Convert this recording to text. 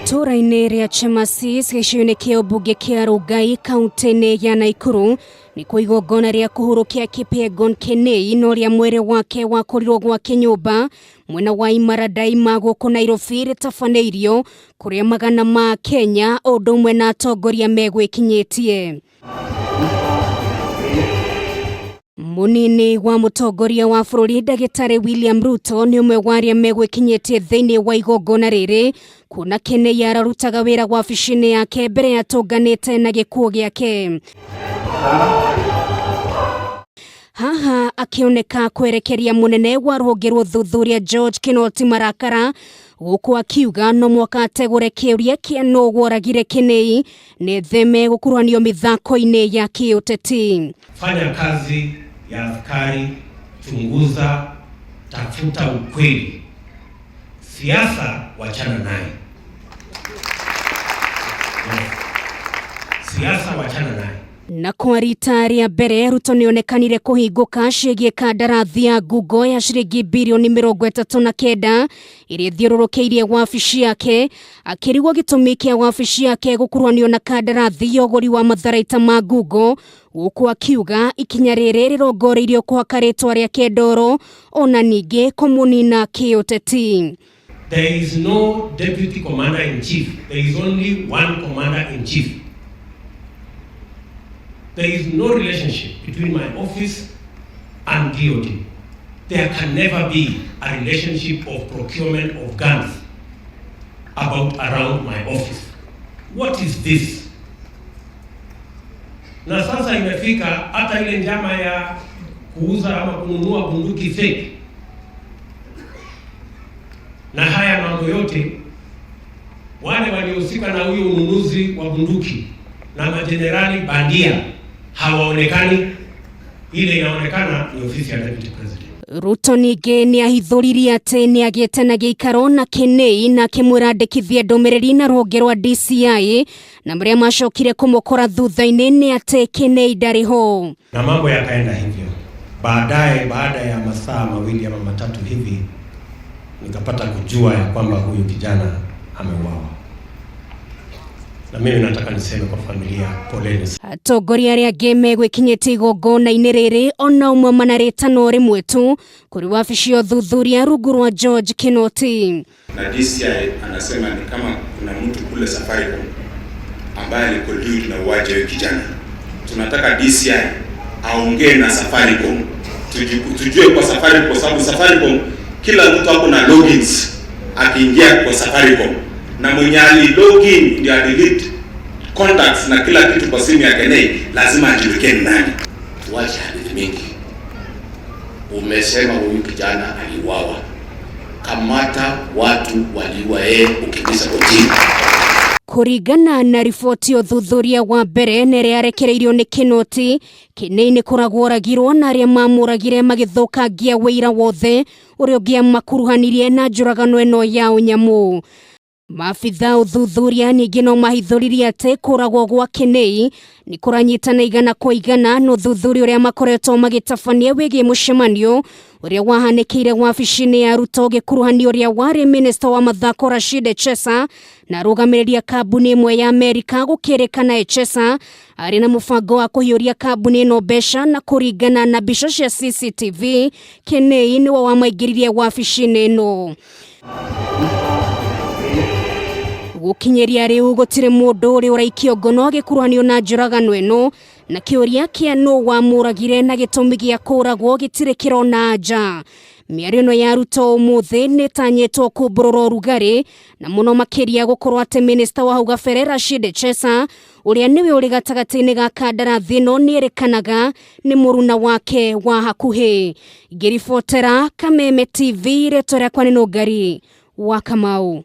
Itũũra-inĩ rĩa Chemasis gĩcigo-inĩ kĩa ũmbunge kĩa Rongai kaunti-inĩ ya Naikuru nĩkuo igongona rĩa kũhurũkia Kipyegon Kenei na ũrĩa mwĩrĩ wake wakorirwo gwake nyũmba mwena wa Imaradaima gũkũ Nairobi rĩtabanĩirio kũrĩa magana ma Kenya o ũndũ ũmwe na atongoria megwĩkinyĩtie. Mũnini wa mũtongoria wa bũrũri ndagĩtarĩ William Ruto nĩ ũmwe wa arĩa megwĩkinyĩtie thĩinĩ wa igongona rĩrĩ kuona Kenei ararutaga wĩra wabici-inĩ yake mbere ya tũnganĩte na gĩkuũ gĩake. Haha akĩoneka kwerekeria mũnene wa rũhonge rwa ũthuthuria George Kinoti marakara gũkũ akiuga no mwaka ategũre kĩũria kĩa nũ woragire Kenei nĩtheme gũkuruhanio mĩthako-inĩ ya kĩũteti. Fanya kazi ya askari, chunguza, tafuta ukweli. Siasa wachana naye. Yes. Siasa wachana naye. Na kwa rita rĩa mbere Ruto nĩonekanire kũhingũka ciĩgiĩ kandarathi ya ngungo ya ciringi birioni 39 ĩrĩa ĩthiũrũrũkĩirie wabici yake akĩrigwo gĩtũmi kĩa wabici yake gũkuruhanio na kandarathi ya ũgũri wa matharaita ma ngungo gũkũ akiuga ikinya rĩrĩ rĩrongoreirio kũhaka rĩtwa rĩake ndoro ona ningĩ kũmũnina kĩũteti. There is no deputy commander in chief. There is only one commander in chief. There is no relationship between my office and DOD. There can never be a relationship of procurement of guns about around my office. What is this? Na sasa imefika hata ile njama ya kuuza ama kununua bunduki fake na haya mambo yote, wale waliohusika na huyo ununuzi wa bunduki na majenerali bandia hawaonekani. Ile inaonekana ni ofisi ya deputy president. Ruto ningĩ nĩ ahithũririe atĩ nĩ agĩte na gĩikaro na Kenei na akĩmwĩra andĩkithie ndũmĩrĩri na rũhonge rwa DCI na marĩa macokire kũmũkora thutha-inĩ nĩ atĩ Kenei ndarĩ ho. Na mambo yakaenda hivyo. Baadaye, baada ya masaa 2 ama 3 hivi, nikapata kujua ya kwamba huyu kijana ameuawa. Na mimi nataka niseme kwa familia, poleni. Atongoria arĩa angĩ megwĩkinyĩtie igongona-inĩ rĩrĩ ona ũmwe manarĩtana rĩmwe tu kũrĩ wabici ya ũthuthuria rungu rwa George Kinoti. Na DCI anasema ni kama kuna mtu kule Safaricom ambaye alicollude na uaje huyu kijana. Tunataka DCI aongee na Safaricom. Tujue kwa Safaricom, kwa sababu Safaricom kila mtu ako na logins akiingia kwa Safaricom, na mwenye ali login ndio delete contacts na kila kitu kwa simu ya Kenei, lazima ajulikane nani. Tuache hadithi mingi. Umesema huyu kijana aliuawa. Kamata watu waliua yeye, ukimbiza kotini. Kũringana na riboti ya ũthuthuria wa mbere na ĩrĩa yarekereirio nĩ Kinoti, Kenei nĩ kũragwo oragirwo na arĩa mamũragire magĩthũkangia wĩira wothe ũrĩa ũngĩamakuruhanirie na njũragano ĩno ya ũnyamũ. Maabitha ũthuthuria ningĩ no mahithũririe atĩ kũragwo gwa Kenei nĩ kũranyitana igana kwa igana na ũthuthuria ũrĩa makoretwo magĩtabania wĩgiĩ mũcemanio ũrĩa wahanĩkĩire wabici-inĩ ya Ruto ũgĩkuruhanio ũrĩa warĩ minista wa mathako Rashid Echesa na arũgamĩrĩri a kambuni ĩmwe ya Amerika gũkĩrĩkana Echesa arĩ na mũbango wa kũhiũria kambuni ĩno mbeca na kũringana na mbica cia CCTV Kenei nĩwe wamaingĩririe wabici-inĩ ĩno. Gũkinyĩria rĩu gũtirĩ mũndũ ũrĩ ũraikio ngono agĩkuruhanio na njũragano ĩno na kĩũria kĩa nũ wamũragire na gĩtũmi gĩa kũragwo gĩtirĩ kĩrona anja. Mĩario ĩno ya Ruto ũmũthĩ nĩtanyĩtwo kumbũrũra ũrugarĩ na mũno makĩria gũkorwo atĩ minista wa hau gabere Rashid Echesa ũrĩa nĩwe ũrĩ gatagatĩ-inĩ ga kandarathi ĩno nĩerĩkanaga nĩ mũruna wake wa hakuhĩ. Ngĩribotera Kameme TV, rĩtwa rĩakwa nĩ Nũngari wa Kamau.